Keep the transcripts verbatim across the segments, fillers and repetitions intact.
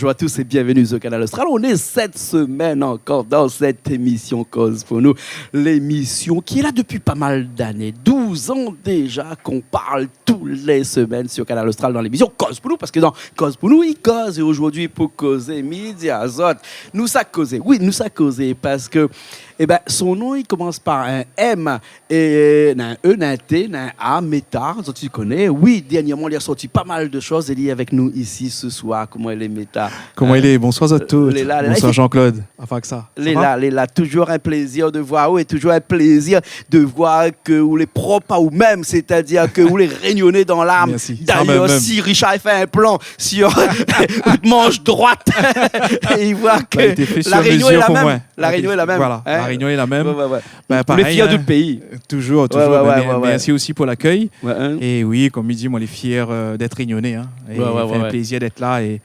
Bonjour à tous et bienvenue sur Kanal Austral. On est cette semaine encore dans cette émission Koz pou nou, l'émission qui est là depuis pas mal d'années, douze ans déjà qu'on parle tous les semaines sur Kanal Austral dans l'émission Koz pou nou, parce que dans Koz pou nou i koz, é zordi pou kozé, mi di azot, nou sa kozé, oui, nou sa kozé, parce que, eh ben, son nom i komans par un M, é na un E, na un T, na un A, Meta, zot i koné. Oui, dernièrman li la sorti pas mal de choses, é li lé avèk nou isi ce soir. Koman i lé, Meta ? Koman i lé ? Bonsoir à tous. Bonsoir Jean-Claude. Enfin que ça. Ça va ? Lé la, lé la. Toujours un plaisir de voir, oui, toujours un plaisir de voir ke ou lé prop a ou mèm, c'est-à-dire ke ou lé rényoné dans l'âme. Merci. D'ailleurs, si Richard i fé un plan sur out manch droite, i voi ke la Réunion est la même. La Réunion est la même. Voilà, la Réunion est la même. Ouais, ouais, ouais. Bah, pareil, hein. On est fiers de notre pays. Toujours, toujours. Ouais, ouais, ouais. Merci aussi pour l'accueil. Ouais, hein. Et oui, comme il dit, moi, je suis fier, euh, d'être réunionnais, hein. Et ça fait un plaisir d'être là. Et,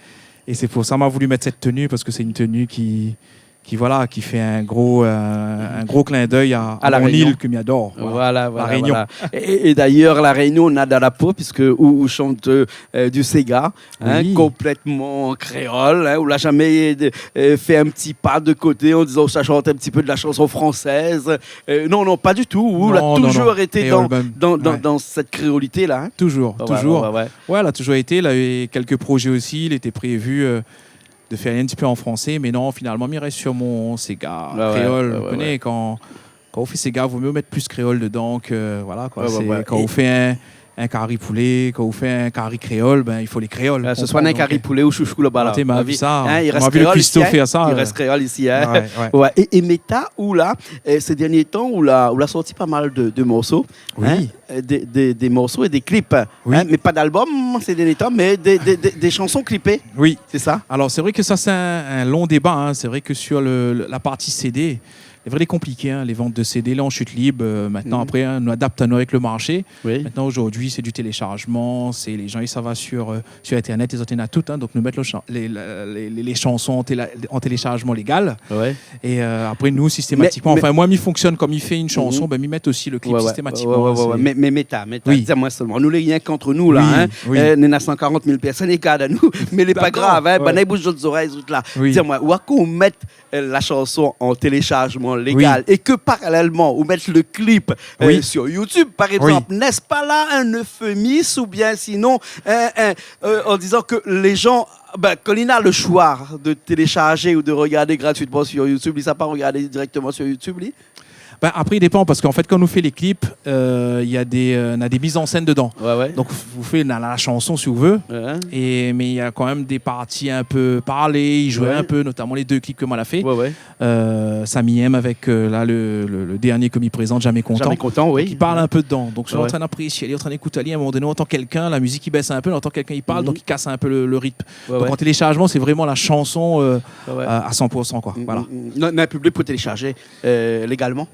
et c'est pour ça que j'ai voulu mettre cette tenue, parce que c'est une tenue qui, qui, voilà, qui fait un gros, euh, un gros clin d'œil à, à mon île que j'adore. Voilà, voilà, voilà. La Réunion. Et, et, et d'ailleurs, La Réunion, on a dans la peau, puisque ou, ou chante, euh, du séga, hein, complètement créole, hein, ou la jamais, euh, fait un petit pas de côté en disant, ça chante un petit peu de la chanson française. Euh, non, non, pas du tout. Ou la toujours été dans, dans, dans, dans cette créolité-là, hein. Toujours, toujours. Ouais, ouais, ouais. Ouais, la toujours été. La eu quelques projets aussi. Il était prévu, euh, de faire un petit peu en français, mais non, finalement, mi rès sur mon séga créole. Ou koné, kan, kan ou fé séga, vo mié mèt plis kréol dedan ke, voilà, koi. Ouais, ouais, ouais. Kan ou fé in, in kari poulé, kan ou fé in kari kréol, ben, i fo lé kréol, konpran, donk, in kari poulé ou shoushou laba la. Ou la vi sa, hein, i rès kréol isi, hein. Ouais, ouais. É, é Meta, ou la, euh, ces derniers temps, ou la, ou la sorti pas mal de, de morceaux, hein, euh, des, des, des morceaux et des clips, hein, mais pas d'album ces derniers temps, mais des, des, des, des chansons clippées. Oui. C'est ça ? Alors, c'est vrai que ça, c'est un, un long débat, hein. C'est vrai que sur le, le, la partie C D, c'est vrai, c'est compliqué, hein, les ventes de C D, là, en chute libre, euh, maintenant, après, hein, nou adapt anou avèk le marché. Oui. Maintenant, aujourd'hui, c'est du téléchargement, c'est les gens, i sava sur, euh, sur Internet, zot néna tout, hein, donk nou mèt le chan-, les, les, les, les chansons en télé-, en téléchargement légal. Ouais. Et, euh, après, nou, systématiquement, enfin, moi, mi fonksyone kom mi fé in shanson, ben, mi mèt osi le clip systématiquement, hein. Ouais, ouais, ouais. Mé, mé Meta, Meta, di amwin solman, nou lé rienk ant nou la, hein. Oui, oui. Euh, néna san karant mil pèrsone i gard anou, mé lé pa grav, hein. D'accord, ouais. Banna i boush zot zorèy, zot la. Oui. Di amwin, oua kan ou mèt, euh, la shanson an téléchargement légal é ke parallèlement ou mèt le clip, euh, sur YouTube, par exemple, n'est-ce pas là un euphémisme, ou bien sinon, un, un, euh, en disant que les gens, ben, kan li na le choix de télécharger ou de regarder gratuitement sur YouTube, li sa pa regardé directement sur YouTube, li ? Ben, après, il dépend, parce qu'en fait, quand on fait les clips, euh, il y a des, euh, on a des mises en scène dedans. Ouais, ouais. Donc, ou fé la, la chanson, si ou vé. Ouais. Et, mais il y a quand même des parties un peu parlées, i joue un peu, notamment les deux clips que moin la fé. Ouais, ouais. Euh, Samy M avec, euh, là, le, le, le dernier ke mi prézant, Jamais Content. Jamais Content, oui. Donc, i parl un peu dedan. Donc, si ou lé antrin d'apprésié, ou lé antrin d'ékout ali, à un moment donné, ou antann kèlkin, la mizik i bès in pé, ou antann kèlkin i parl, donk i kas in pé le, le ritm. Ouais, ouais. Donc, en téléchargement, c'est vraiment la chanson, euh, à, à cent pour cent, quoi. Voilà. Mm, mm. Non, néna in piblik pou téléchargé, euh, légalman ?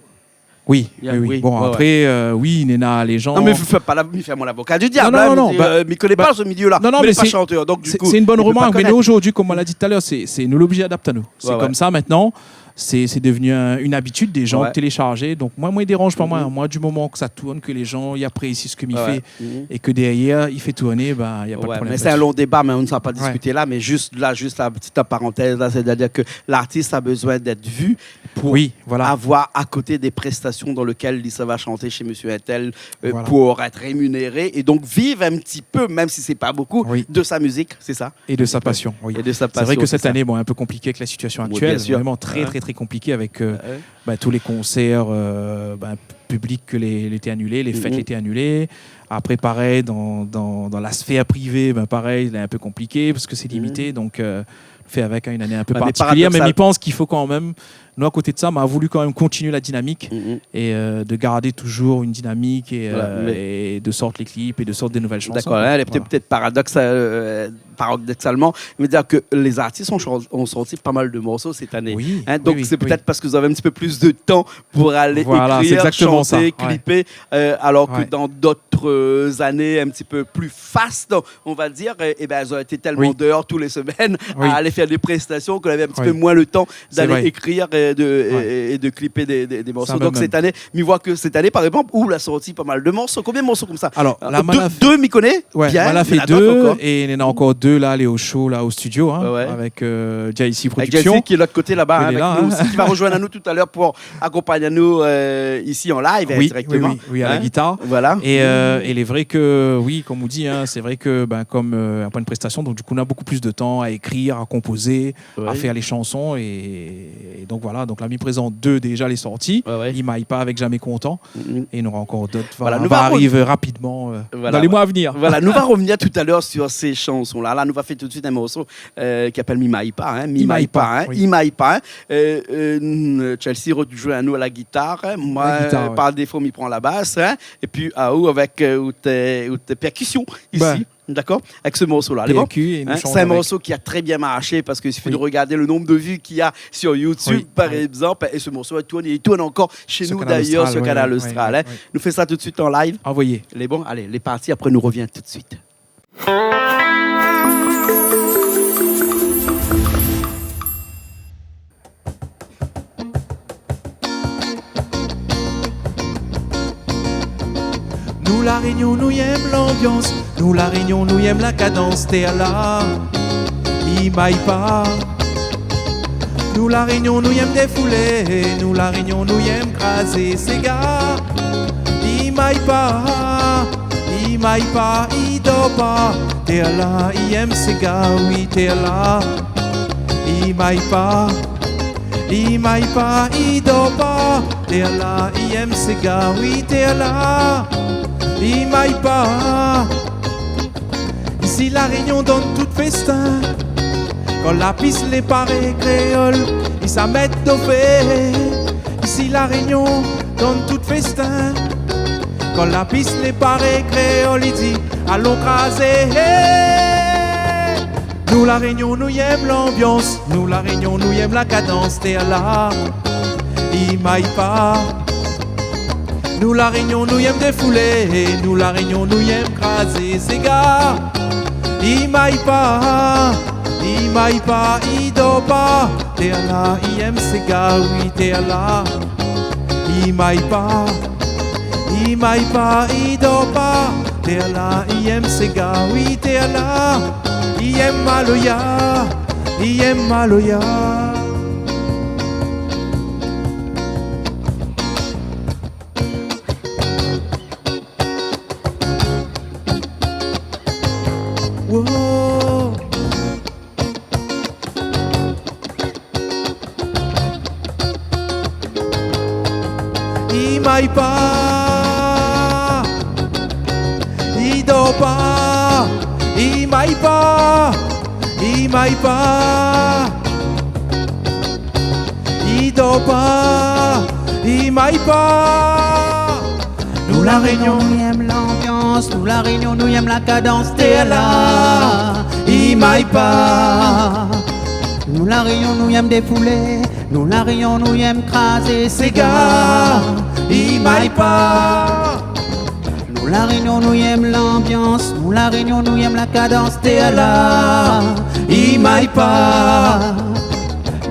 Oui, oui, oui. Bon, ouais, après, euh, oui, néna lé jan... Non, mé fé pa la, mi fé amwin lavoka di diab, hein, mi koné pa se milieu-la. Non, non, mé sé, sé in bone remark, mé nou, zordi, kom ou la di talèr, sé, sé, nou lé oblizé adapt anou. Sé komsa mintnan, sé, sé devni in, une habitude, lé jan i télécharj. Donk, moin, moin, i déranz pa moin. Moin, du moman ke sa tourn, ke lé jan i aprésié sak mi fé, é ke dèrièr i fé tourné, ben, na pa de problèm la-dsi. Ouais, mé sé in lon déba, mé nou sa pa diskité la, mé zis la, zis la, petite parenthèse la, sétadir ke l'artiste a bezoin d'être vu pou avoir à côté des prestations dans lesquelles li sava shanté chez monsieur untel, euh, pour être rémunéré et donc vivre un petit peu, même si c'est pas beaucoup, de sa musique, c'est ça ? Et de sa passion, oui. Et de sa passion, c'est ça. C'est vrai que cette année, bon, un peu compliqué avec la situation actuelle, vraiment très, très, très compliqué avec, euh, bah, tous les concerts, euh, bah, publics ke lé, lété annulé, les fêtes lété annulées. Après, pareil, dans, dans, dans la sphère privée, ben, pareil, lé un peu compliqué parce que c'est limité, donc, euh, fé avèk, hein, une année un peu particulière, mé mi pans k'i fo kan mèm, nou, à côté de ça, nou la voulu kan mèm kontinié la dinamik é, euh, de gardé touzour une dynamique et, euh, et de sortir les clips et de sortir des nouvelles chansons. D'accord, hein, lé pétèt, pétèt paradoks, euh, paradoksalman, mé dir ke les artistes ont chan-, ont sorti pas mal de morceaux cette année. Oui, hein, donc c'est peut-être parce que vous avez un petit peu plus de temps pour aller écrire, chanter, clipper, euh, alors que dans d'autres, euh, années un petit peu plus fastes, on va dire, eh, eh ben, elles ont été tellement dehors tous les semaines à aller faire des prestations qu'on avait un petit peu moins le temps d'aller écrire et, euh, de, ouais, é, é de clipper des, des, des morceaux. Sa mèm. Donc, cette année, mi voi ke cette année, par exemple, ou la sorti pa mal de morceaux. Konbien de morceaux konmsa ? Alors, euh, la, dé, ma la fé, dé, mi koné, ouais, bien, ma la fé dé, mé la dot ankor. É néna ankor dé la, lé o show la, o studio, hein, ouais, ouais, avec, euh, J C Production. Avec J C ki lé de l'ot koté laba, hein, avèk nou osi, ki va rozoinn anou talèr pou akonpagn anou, euh, isi an live, hein, oui, directement, oui, oui, oui, à la guitare. Hein ? Voilà. Et, euh, et il est vrai que, oui, comme on dit, hein, c'est vrai que, ben, comme, euh, après une prestation, donc du coup, on a beaucoup plus de temps à écrire, à composer, ouais, à faire les chansons, et, et donc voilà. Donc là, mi prézant dé déjà lé sorti. Ouais, ouais. I may pa avec Jamais Content, mhm, et il y en aura encore d'autres. Voilà, va, nou va, va ro-, arriver rapidement, euh, voilà, dans les mois à venir. Voilà, nou va revenir tout à l'heure sur ces chansons-là. Là, nou va fé tout de suite un morceau euh, ki apèl Mi may pa, hein, Mi may pa, hein, oui. Mi may pa, hein. Euh, euh, n-, Chelsea rotrouv anou à la guitare, hein. Moin, la guitare, euh, ouais, par défaut, mi pran la basse, hein. Et puis, aou, avec, euh, out, euh, out percussion ici, ben, d'accord, avec ce morceau-là. Lé bon, percu é nou shant avec. Hein, c'est un morceau qui a très bien marché parce que il suffit, oui, de regarder le nombre de vues qu'il y a sur YouTube, oui, par, oui, exemple. Et ce morceau, il tourne, il tourne encore chez nous, d'ailleurs, sur Kanal Austral, ouais, ouais, ouais. Sur Kanal Austral, ouais. Nou fé sa tout de suite en live. Envoyez. Lé bon, allez, lé parti. Après, nou revien tout de suite. Nou, La Rényon, nou yèm lanbians. Nou, La Rényon, nou yèm la kadans, tèrla i may pa. Nou, La Rényon, nou yèm défoulé. Nou, La Rényon, nou yèm krazé séga. I may pa, i may pa, i dor pa. Tèrla i yèm séga, oui, tèrla i may pa. I may pa, i dor pa. Tèrla i yèm séga, oui, tèrla i may pa. Isi La Rényon donn tout féstin. Kan la pis lé paré, kréol i sa mèt dofé. Isi La Rényon donn tout féstin. Kan la pis lé paré, kréol i di alon krazé. Nou, La Rényon, nou yèm lanbians. Nou, La Rényon, nou yèm la kadans, tèrla i may pa. Nou, La Rényon, nou yèm défoulé. Nou, La Rényon, nou yèm krazé séga. I may pa, i may pa, i dor pa. Tèrla i yèm séga, oui, tèrla i may pa. I may pa, i dor pa. Tèrla i yèm séga, oui, tèrla i yèm maloya. I yèm maloya. Woah. I may pa, i dor pa. I may pa, i may pa. I dor pa, i may pa. Nou, La Rényon, nou yèm lanbians. Nou, La Rényon, nou yèm la kadans, tèrla i may pa. Nou, La Rényon, nou yèm défoulé. Nou, La Rényon, nou yèm krazé séga. I may pa. Nou, La Rényon, nou yèm lanbians. Nou, La Rényon, nou yèm la kadans, tèrla i may pa.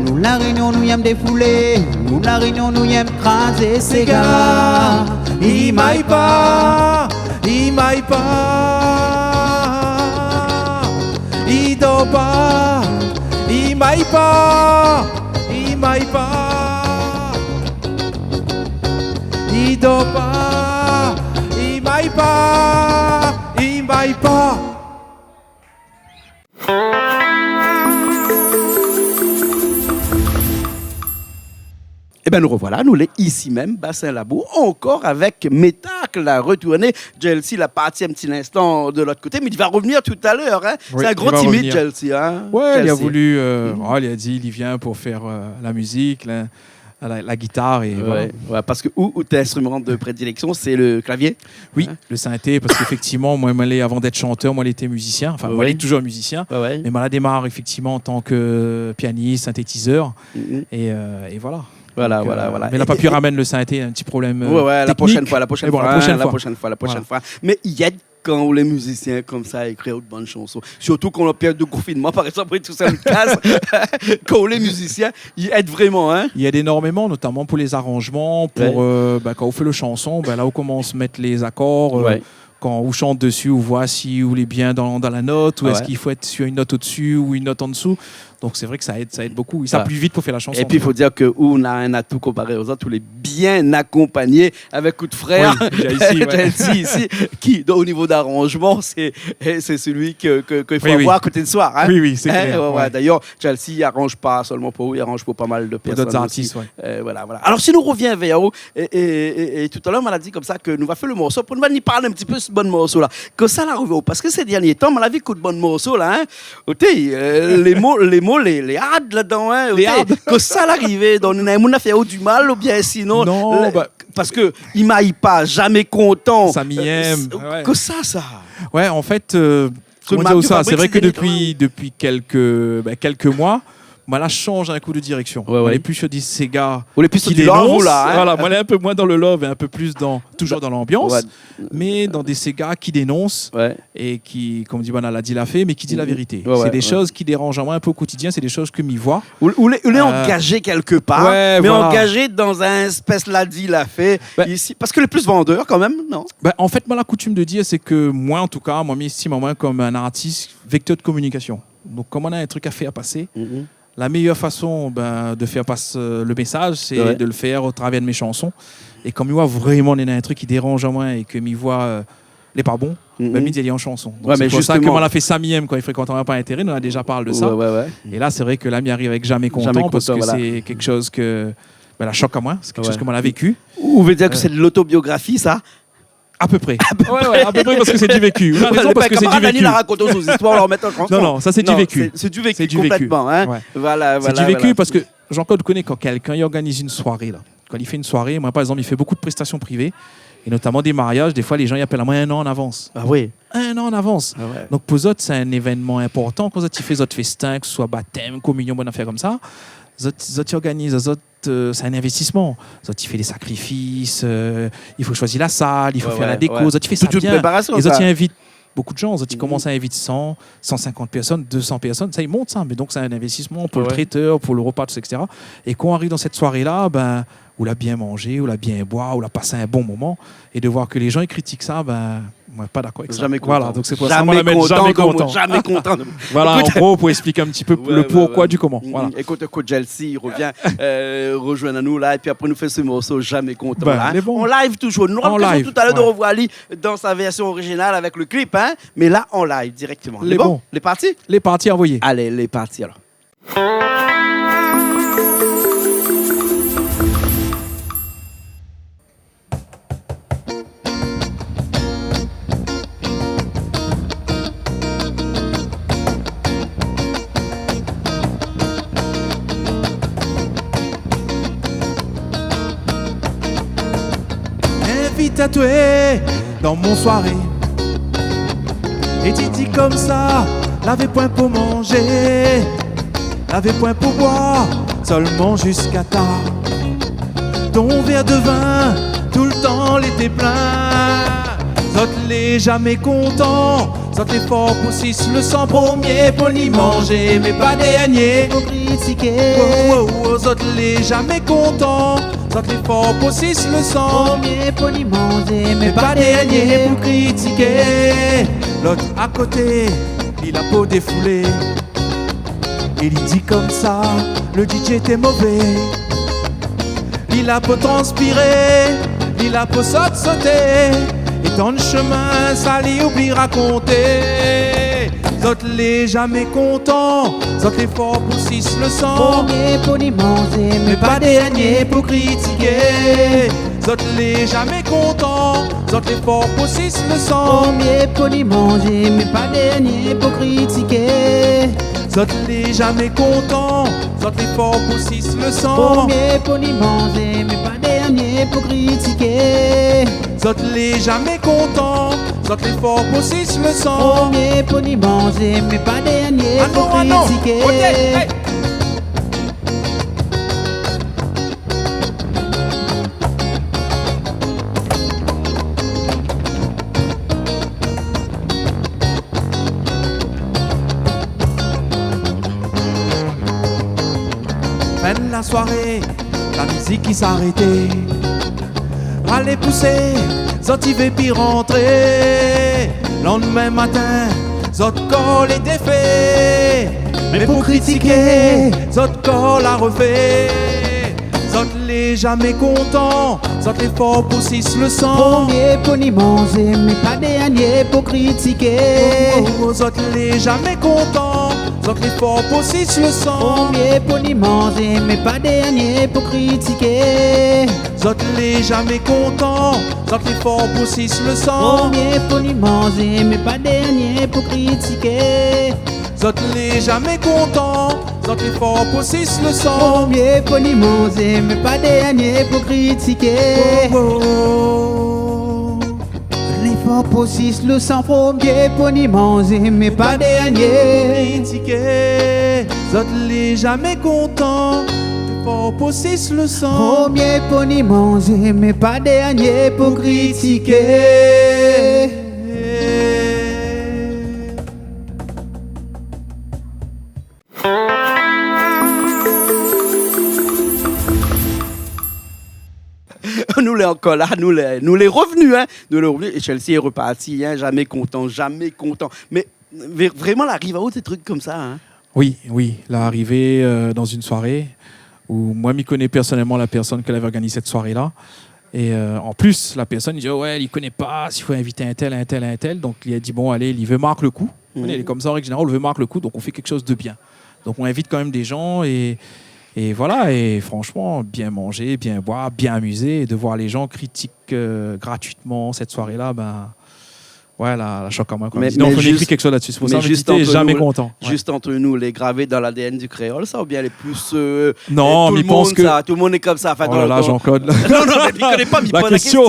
Nou, La Rényon, nou yèm défoulé. Nou, La Rényon, nou yèm krazé séga. I may pa, i may pa. I dor pa, i may pa. I may pa. I dor pa, i may pa, i may pa. Ében, nou rovoila, nou lé isi mèm, Bassin Labou, ankor avèk Métacle, la retourné. Chelsea la parti in ti linstan de l'ot koté, mé li va revenir talèr, hein. Oui, li va revenir. Sé in gran timid, Chelsea, hein. Ouais, li la voulu, euh, oh, li la di li vien pou fé, euh, la mizik, la, la, la gitar é voilà. Ouais, ouais, parske ou, out instrument de prédilection, sé le klavié. Oui, le synthé, parske éfèktivman, moin, moin lé, avan d'èt shantèr, moin lété mizisien. Anfin, moin lé touzour mizisien. Ouais, ouais. Mé moin la démar éfèktivman an tan ke pianis, synthétiseur. Mhm. É, euh, é voilà. Voilà, voilà, euh, voilà. Mé la pa pu ramèn le synthé, in ti problèm, euh, teknik. Ouais, ouais, la proshèn foi, la proshèn foi, hein, la proshèn foi, la proshèn foi. Mé i èd kan ou lé mizisien konmsa, ékri out bann shanson. Sirtou kan la périod de konfinman, par égzanp, ou lé tousèl dan out kaz. Kan ou lé mizisien, i èd vréman, in. I èd énormeman, notaman pou lé zaranzman, pou, eu, bin, kan ou fé le shanson, bin, la ou komans mèt lé zakor, eu, kan ou shant dési, ou voi si ou lé bien dan, dan la not, ou èske i fo èt sir in not odsi ou in not an dsou. Donk sé vré ke sa èd, sa èd bokou. Sa pli vit pou fé la shanson. Épi i fo dir ke ou na in atou konparé lézot, ou lé bien akonpagné avèk out frèr, Jalsi, ki, o nivo d'aranzman, sé, sé sèl ke, ke, ke i fo avoir a koté de soi, in. Wi, wi, sé klèr. D'ayèr, Jalsi i aranz pa sèlman pou ou, i aranz pou pa mal de pèrsone osi. Pou dot zartis, wi. Eu, voilà, voilà. Alor, si nou rovien vèr ou, é, é, é, é talèr, ma la di konmsa ke nou va fé le morso, pou nou va ni parl in ti pé si bann morso la. Kosa la ariv aou, parske sé dernié tan, ma la vi ékout bann morso la, in. Oté, eu, lé mo, lé mo, lé, lé hard ladan, in. Lé hard. Kosa la arivé, donk, néna moun la fé aou di mal, oubien sinon, parske i may pa, Jamé kontan. Samy M, kosa sa ? Wé, an fèt, eu, koman dir sa ? Sé vré ke dopi, dopi kèlk, bin, kèlk moi, moin la shanj in kou de direksion. Moin lé pli sir di séga ki dénons. Voilà, moin lé in pé moin dan le love é in pé plis dan, touzour dan lanbians, mé dan dé séga ki dénons é ki, konm di banna, la di la fé, mé ki di la vérité. Sé dé shoz ki déranz amoin in pé o kotidien, sé dé shoz ke mi voi. Ou, ou lé, ou lé angazé kèlk par, mé angazé dan in éspès la di la fé isi, parske lé plis vandèr kan mèm, non ? Bin, an fèt, moin la koutim de dir, sé ke moin, an tou ka, moin, mi éstim amoin konm in artis vèktèr de kominikasion. Donk, kan moin na in trik a fé pasé, la méyèr fason, bin, de fé pas, eu, le mésaz, sé de le fé o travèr de mé shanson. É kan mi voi vréman néna in trik ki déranz amoin é ke mi voi, eu, lé pa bon, bin, mi di ali an shanson. Donk, sé pou sa ke moin la fé Samy M kan i frékant amoin par intéré, nou la déza parl de sa. É la, sé vré ke la, mi ariv avèk Jamé kontan, parske sé kékshoz ke, bin, la shok amoin, sé kékshoz ke moin la véki. Ou vé dir ke sé de lotobiografi, sa ? A pé pré. A pé pré. Wé, wé, a pé pré, parske sé di véki. Ou na rézon, parske sé di véki. Lé pa kamarad Dani la rakont son zistoir, ou la romèt an shanson. Non, non, sa sé di véki. Sé di véki konplètman, in. Voilà, voilà. Sé di véki parske, Jean-Claude, ou koné, kan kèlkin i organiz in soiré la, kan li fé in soiré, moin, par égzanp, mi fé bokou de prestasion privé, é notaman dé mariaz, défoi, lé jan i apèl amoin in an an avans. A wi. In an an avans. A wé. Donk, pou zot, sé in événman inportan. Kan zot i fé zot féstin, ke se soi batèm, kominion, bann afèr konmsa, zot, zot i organiz, zot eu, sé in investisman. Zot i fé dé sakrifis, eu, i fo shoizi la sal, i fo fé la déko, zot i fé sa bien. Tout in préparasion, sa. É zot i invit bokou de jan, zot i komans a invit san, san sinkant pèrsone, dé san pèrsone, sa i mont sa, mé donk sé in investisman pou le trétèr, pou le repa, tout, et cetera. É kan ou ariv dan sèt soiré la, bin, ou la bien manzé, ou la bien boir, ou la pas in bon moman, é de voir ke lé jan i kritik sa, bin, moin pa dakor avèk sa. Jamé kontan. Voilà, donk sé pou sa moin la mèt jamé kontan. Jamé kontan. Voilà, an gro, pou èksplik in ti pé le pourkoi du koman. Voilà. Ékout, ékout, Jalsi i rovien, eu, rozoinn anou la, épi apré nou fé se morso Jamé kontan la, in. An live touzour. Nou rapèl toutalèr de revoir ali dan sa vèrsion orizinal avèk le klip, in. Mé la, an live dirèkteman. Lé bon ? Lé parti ? Lé parti, anvoyé. Alé, lé parti alor. Invit atoué dan mon soiré. É ti di konmsa, lavé poin pou manzé, lavé poin pou boir, sèlman ziska tar. Ton vèr de vin, toultan li té plin. Zot lé jamé kontan, zot lé for pou sis le san. Promié pou ni manzé, mé pa dernié pou kritiké. Oh, oh, oh, zot lé jamé kontan, zot lé for pou sis le san. Promié pou ni manzé, mé pa dernié pou kritiké. Lot akoté, li la po défoulé. É li di konmsa, le DJ té mové. Li la po transpiré, li la po sot soté. É dan le shemin, sa li oubli rakonté. Zot lé jamé kontan, zot lé for pou sis le san. Promié pou ni manzé, mé pa dernié pou kritiké. Zot lé jamé kontan, zot lé for pou sis le san. Promié pou ni manzé, mé pa dernié pou kritiké. Zot lé jamé kontan, zot lé for pou sis le san. Promié pou ni manzé, mé pa dernié pou kritiké. Zot lé jamé kontan, zot lé for pou sis le san. Promié pou ni manzé, mé pa dernié pou kritiké. Soiré, la mizik i s'arété. Alé pousé, zot i vé pi rantré. Landmin matin, zot kor lé défé. Mé pou kritiké, zot kor la refé. Zot lé zamé kontan, zot lé for pou sis leson. Promié pou ni manzé, mé pa dernié pou kritiké. Oh, oh, oh, zot lé zamé kontan, zot lé for pou sis leson. Promié pou ni manzé, mé pa dernié pou kritiké. Zot lé zamé kontan, zot lé for pou sis leson. Promié pou ni manzé, mé pa dernié pou kritiké. Zot lé zamé kontan, zot lé for pou sis leson. Promié pou ni manzé, mé pa dernié pou kritiké. Oh, oh, oh. Lé for pou sis leson, promié pou ni manzé, mé pa dernié. Kritiké, zot lé zamé kontan, lé for pou sis leson. Promié pou ni manzé, mé pa dernié pou kritiké. Nou lé ankor la, nou lé, nou lé revni, in. Nou lé revni, é Chelsea lé reparti, in, zamé kontan, zamé kontan. Mé, mé vréman, la ariv aou dé trik konmsa, in. Oui, oui, la arivé, euh, dan in soiré ousa moin mi koné pèrsonèlman la pèrsone ke lavé organiz sèt soiré-la. É, euh, an plis, la pèrsone i di, oh ouais, li koné pa, si fo invit intèl, intèl, intèl. Donk li la di, bon, alé, li vé mark le kou. Ou koné, lé konmsa, an règ zénéral, ou vé mark le kou, donk ou fé kékshoz de bien. Donk ou invit kan mèm dé zan é, é voilà, é fransman, bien manzé, bien boir, bien amizé, é de voir lé zan kritik, euh, gratuitman sèt soiré-la, bin, ouais, la, la shok amoin, koi. Mé, mé zis, fo ékri kékshoz la-dsi. Sé pou sa mi di, zis ant nou, zamé kontan. Ouais. Zis ant nou, lé gravé dan l'A D N du kréol, sa, oubien lé plis, euh, non, tout le moun, sa, tout le moun lé konmsa, anfin, oh la la, Jean-Claude. Non, non, mé mi koné pa, mi poz la késtion.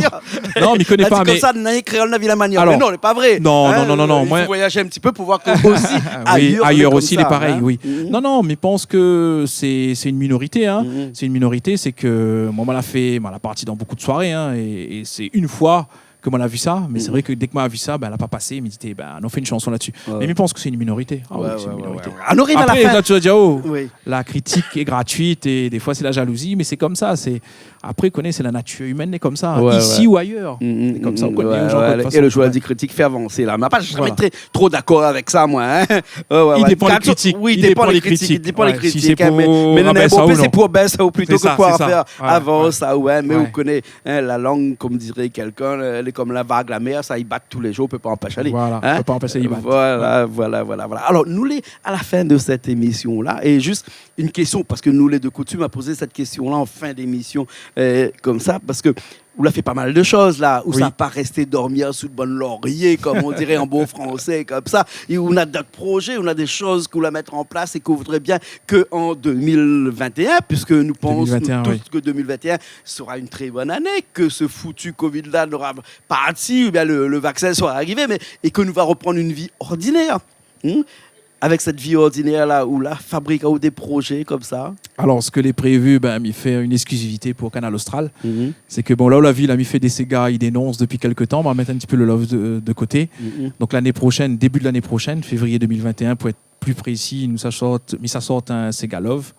Non, mi koné pa, mé konmsa, na kréol, na vilain manièr. Alor, mé non, lé pa vré. Non, non, non, non, euh, moin i fo voyazé in ti pé pou voir ke osi, oui, ayèr osi, lé konmsa, parèy, in. Oui. Non, non, mi pans ke sé, sé in minorité, in. Sé in minorité, sé ke moin, moin la fé, moin la parti dan bonpé de soiré, in, é, é sé in foi ke moin la vi sa, mé sé vré ke dèk moin la vi sa, bin, la pa pasé, mi di, bin, nou fé in shanson la-dsi. Ouais. Mé mi pans ke sé in minorité. Ah oui, sé in minorité. Ouais, ouais, ouais. Apré, la, ou va dir, oh, la kritik lé gratuit é défoi sé la jalouzi, mé sé konmsa, sé, apré, ou koné, sé la natir imèn, lé konmsa, isi ou ayèr. Lé konmsa, ou koné, ouais, Jean-Claude, ouais, de tout fason. É le jour la di kritik fé avansé, la. Mé apré, mi lé zamé tré, tro dakor avèk sa, moin, in. Ouais, ouais, ouais. I dépan lé kritik. Oui, i dépan lé kritik, i dépan lé kritik, in, mé, mé si sé pou rabès sa ou non. Sé pou rabès sa ou plito ke pou fé avansé sa, ouais. Mé ou koné, in, la lang, konm diré kèlkin, euh, lé konm la vag la mèr, sa i bat tou lé zour, ou pé pa anpèsh alé. Voilà, ou pé pa anpèsh ali bat. Voilà, voilà, voilà, voilà. Alor, nou lé a la fin de sèt émisyon-la, é zis in késtion, parske nou lé de koutim a poz sèt késtion-la an fin d'émisyon, euh, konmsa, parske ou la fé pa mal de shoz la, ou sa pa rès dormir sou de bann lorié, konm i diré an bon fransé, konmsa. É ou na dot projé, ou na dé shoz ke ou la mèt an plas é ke ou voudré bien ke an deux mille vingt et un, puiske nou pans, nou tous, ke deux mille vingt et un sera une très bonne année, que ce foutu covid-là n'aura parti, ou bien le, le vaccin sera arrivé, mé, é ke nou va reprann in vi ordinèr. Hmm ? Avèk sèt vi ordinèr-la, ou la fabrik aou dé projé konmsa ? Alor, sak lé prévi, bin, mi fé in éksklizivité pou Kanal Austral. Sé ke, bon, la ou la vi, la mi fé dé séga, i dénons dopi kèk tan, ma mèt in ti pé le love de, de koté. Donk, lané proshèn, début de lané proshèn, févrié deux mille vingt et un, pou èt pli prési, nou sa sort, mi sa sort in séga love,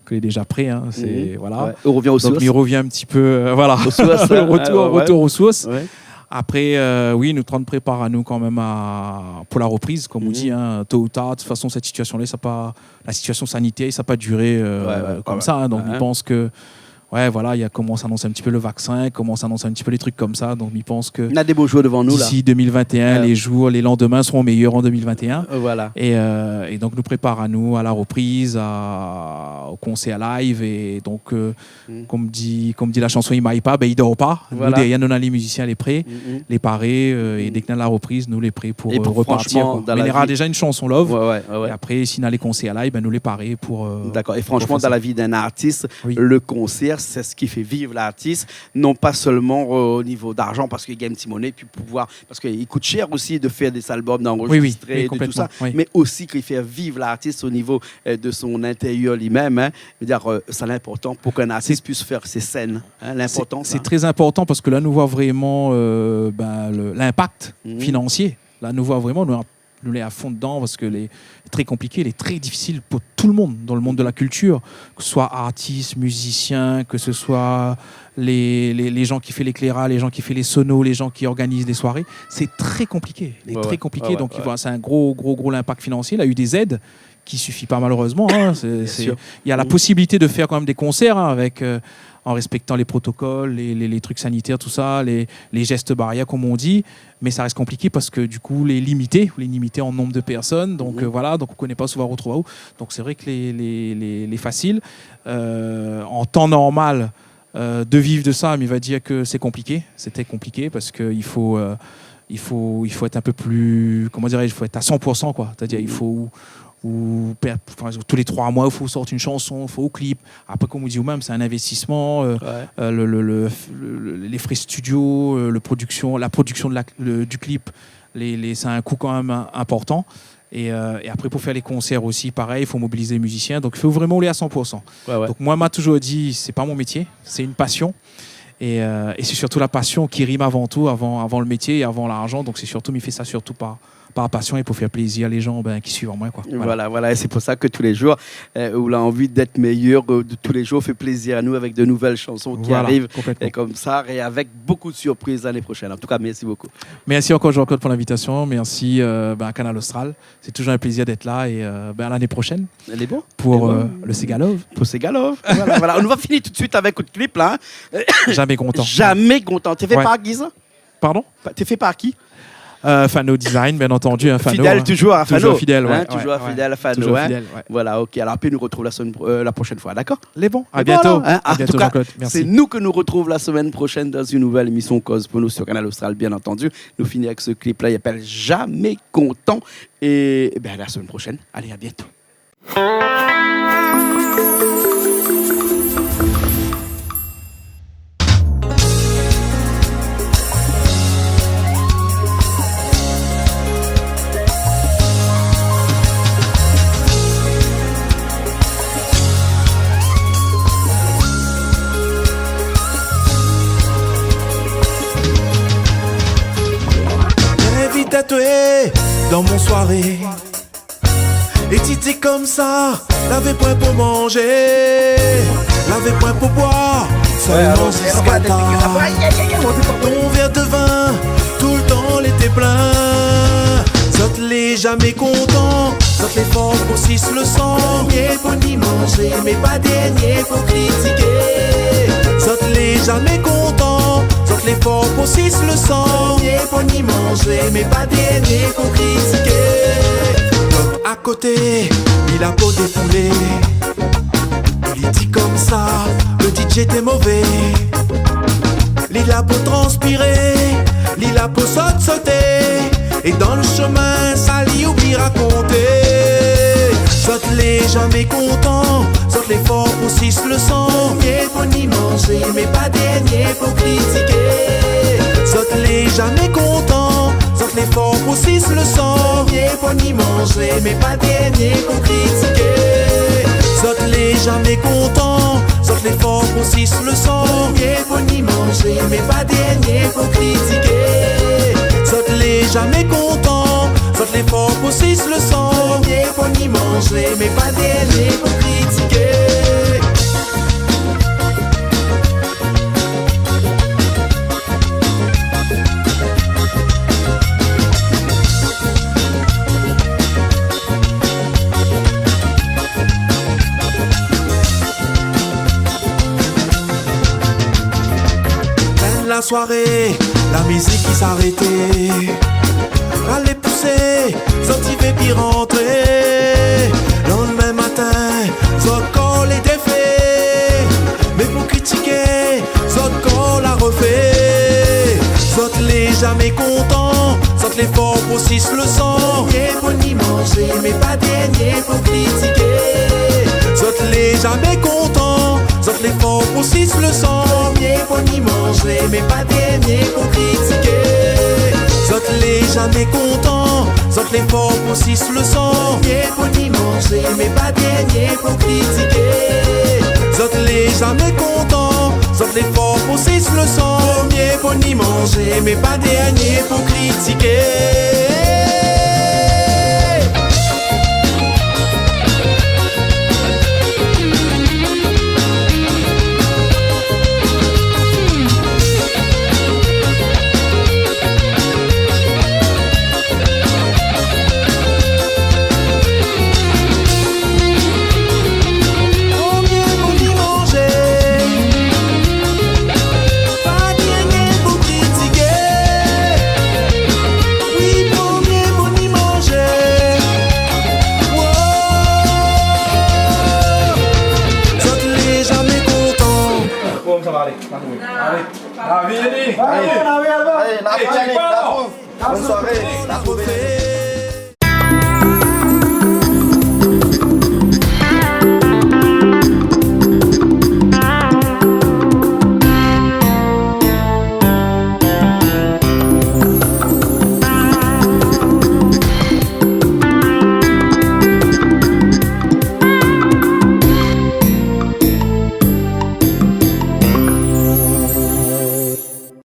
ke lé déza pré, in, sé, voilà. Ouais. Ou revien o sours. Donk, mi revien in ti pé, euh, voilà. O sours, in, retour, ouais, ouais, retour o sours. Ouais. Apré, euh, oui, nou lé antrin prépar anou kan mèm a, pou la repriz, konm ou di, in, to ou tar, de tout fason, sèt sitiasion-la, sa pa, la sitiasion sanitèr, sa pa diré, euh, konmsa, in. Donk, mi pans ke Ouais, voilà, i komans anons in ti pé le vaksin, komans anons in ti pé lé trik konmsa. Donk, mi pans ke... Na dé bo zour dovan nou, la. D'ici deux mille vingt et un, ouais, les jours, les lendemains seront meilleurs en deux mille vingt et un. Euh, voilà. É, euh, é donk, nou prépar anou a la repriz, a, o konsèr live. É donk, euh, konm di, konm di la shanson, i may pa, bin, i dor pa. Voilà. Nou, dèrièr nou, nou na lé mizisien, lé pré, lé paré, euh, é dèk nou na la repriz, nou lé pré pou, euh, pou repartir, fransman, koi. Dan la vi... Mé nora déza in shanson love. Ouais, ouais, ouais, ouais. É apré, si na lé konsèr live, bin, nou lé paré pou, euh, pou fé sa. Dakor. É fransman, dan la vi d'in artis, oui, le konsèr, sé sak i fé viv lartis, non pa sèlman, euh, o nivo d'larzan, parske i gingn in ti moné, épi pouvoir, parske i kout shèr osi de fèr dé album, d'anrozistré, de tout sa, oui, oui, konplètman, oui, mé osi ki fé viv lartis o nivo, euh, de son intérièr li mèm, in. Je veux dire, euh, sa lé inportan pou k'in artis puisse fèr sé sèn, in, sé inportan, sa. Sé trè inportan parske la, nou voi vréman, euh, bin, le, l'inpak finansié. La, nou voi vréman, nou, nou lé a fon dedan parske lé tré konpliké, lé tré difisil pou tout le monde dans le monde de la culture, que ce soit artiste, musicien, que ce soit les, les, les gens qui fait l'éclairage, les gens qui fait les sonos, les gens qui organisent les soirées. C'est très compliqué. Lé tré konpliké. Ouais, ouais, ouais. Donk, voilà, sé in gro, gro, gro inpak finansié. La u dé zèd ki sufi pa, malérezman, hein. Bien sûr. Il y a la possibilité de faire quand même des concerts, hein, avec, euh, en respectant les protocoles, les, les, les trucs sanitaires, tout ça, les, les gestes barrières, comme on dit. Mais ça reste compliqué parce que, du coup, lé limité, ou lé limité en nombre de personnes. Donc, euh, voilà, donc ou koné pa souvan ou trouv aou. Donc, c'est vrai que lé, lé, lé, lé fasil, euh, en temps normal, euh, de vivre de ça, mais on va dire que c'est compliqué. C'était compliqué parce que il faut, euh, il faut, il faut être un peu plus, comment dirais-je, il faut être à cent pour cent, quoi. C'est-à-dire, il faut ou, ou per-, enfin, tous les trois mois, il faut sortir une chanson, il faut au clip. Après, comme on dit, ou même, c'est un investissement, euh, euh, le, le, le, le, le, les frais studio, euh, le production, la production de la, le, du clip, les, les, c'est un coût quand même im-, important. Et, euh, et après, pour faire les concerts aussi, pareil, il faut mobiliser les musiciens. Donc, il faut vraiment aller à cent pour cent. Ouais, ouais. Donc, moi, m'a toujours dit, c'est pas mon métier, c'est une passion. Et, euh, et c'est surtout la passion qui rime avant tout, avant, avant le métier et avant l'argent. Donc, c'est surtout, mi fé sa surtout par, par passion et pour faire plaisir les gens, ben, qui suivent moi, quoi. Voilà. Voilà, voilà. Et c'est pour ça que tous les jours, euh, ou la anvi d'être meilleur, euh, de tous les jours, fait plaisir à nous avec de nouvelles chansons qui arrivent. Voilà, complètement. Et comme ça, et avec beaucoup de surprises l'année prochaine. En tout cas, merci beaucoup. Merci encore, Jean-Claude, pour l'invitation. Merci, euh, ben, à Kanal Austral. C'est toujours un plaisir d'être là et, euh, ben, à l'année prochaine. Lé bon. Pour, euh, le Séga Love. Pour Séga Love. Voilà, voilà. Nou va fini tout de suite avec le clip, là, hein. Jamais content. Jamais content. T'es fait par qui, ça ? Pardon ? T'es fait par qui ? Euh, Fano Design, bien entendu, hein, Fano, hein. Fidèle, toujours à Fano. Toujours fidèle, ouais, ouais, toujours fidèle à Fano, hein. Toujours fidèle, ouais. Voilà, ok. Alors, après, nous retrouvons la semaine pro-, euh, la prochaine fois, d'accord ? Lé bon. À bientôt. Et voilà, hein. En tout cas, c'est nous que nous retrouvons la semaine prochaine dans une nouvelle émission Koz pou nou sur Kanal Austral, bien entendu. Nou fini avec ce clip-là, il s'appelle Jamais Content. Et, eh ben, à la semaine prochaine. Allez, à bientôt. Invit aou dan mon soiré. É ti di konmsa, lavé poin pou manzé, lavé poin pou boir, sèlman ziska tar. Ton vèr de vin, toultan lété plin. Zot lé zamé kontan, zot lé for pou sis le san. Mié pou ni manzé, mé pa dèrnié pou kritiké. Zot lé zamé kontan, zot lé for pou sis le san. Mié pou ni manzé, mé pa dèrnié pou kritiké. Lot akoté, li la po défoulé. Li di konmsa, le D J té mové. Li la po transpiré, li la po sot-soté. É dan le shomin, sa li oubli rakonté. Zot lé zamé kontan, zot lé for pou sis le san. Mié pou ni manzé, mé pa dèrnié pou kritiké. Zot lé zamé kontan, zot lé for pou sis le san. Mié pou ni manzé, mé pa dèrnié pou kritiké. Zot lé zamé kontan, zot lé for pou sis le san. Mié pou ni manzé, mé pa dèrnié pou kritiké. Zot lé zamé kontan, zot lé for pou sis le san. Mié pou ni manzé, mé pa dèrnié pou kritiké. Fin la soiré, la mizik i s'arété. Alé pousé, zot i vé pi rantré. Landmin matin, zot kor lé défé. Mé pou kritiké, zot kor la refé. Zot lé zamé kontan, zot lé for pou sis le san. Mié pou ni manzé, mé pa dèrnié pou kritiké. Zot lé zamé kontan, zot lé for pou sis le san. Mié pou ni manzé, mé pa dèrnié pou kritiké. Zot lé zamé kontan, zot lé for pou sis le san. Mié pou ni manzé, mé pa dèrnié pou kritiké. Zot lé zamé kontan, zot lé for pou sis le san. Mié pou ni manzé, mé pa dèrnié pou kritiké. Navi, Navi. Alé, Navi, Navi. Alé, Navi, Navi. Bonne soirée. Navi.